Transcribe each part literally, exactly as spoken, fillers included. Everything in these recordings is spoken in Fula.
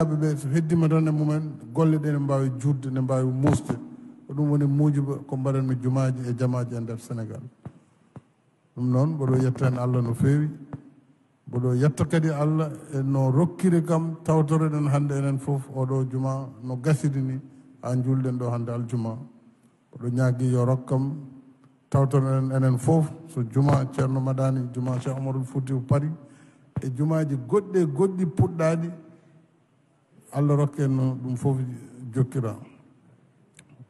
Ɓe so heddima tan e mumen, golle ɗe ne mbaawi juutde, ne mbaawi muusde. Ko ɗum woni muujiba ko mbaɗanmi jumaaji e jamaaji e nder Sénégal. Ɗum noon, mboɗo yetta heen Allah no feewi. Mboɗo yetta kadi Allah e no rokkiri kam tawtoreɗen hannde enen fof oɗo juma no gasiri ni, haa njuulɗen ɗo hannde aljuma. Mboɗo ñaagi yo rokkam tawtoreɗen enen fof, so juma Ceerno Madani, juma Cheikh Omarul Fouti Paris, e jumaaji goɗɗi e goɗɗi puɗɗaaɗi, Allah rokke en no ɗum fof jokkira.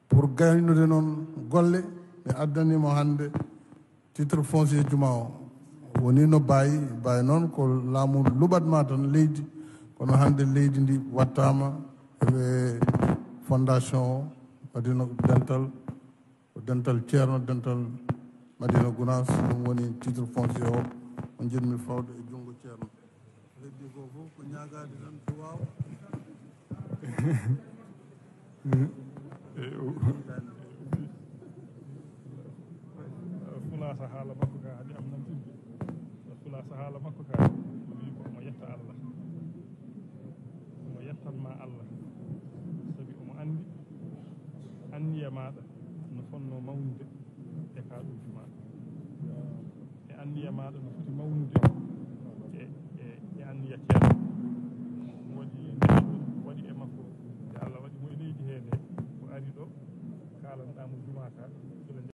Pour gaynude noon golle, mi addani mo hannde titre foncier juma o. Woni no baayi, baayi noon ko laamu luɓatma tan leydi, kono hannde leydi ndi wattaama e fondation o, Madina Dental, ko dental Ceerno, dental Madina Gunaas, ɗum woni titre foncier o, o njiɗmi fawde e junngo Ceerno. Heddi ko fof ko ñaagaade tan duwaaw. Fulaasa haala makko ka haɗi am namtinde. Fulaasa haala makko ka, o wi ko omo yetta Allah. Omo yettanma Allah. Sabi omo anndi anniya maaɗa no fonnoo mawnude e ka ɗum juma. E anniya maaɗa no foti mawnude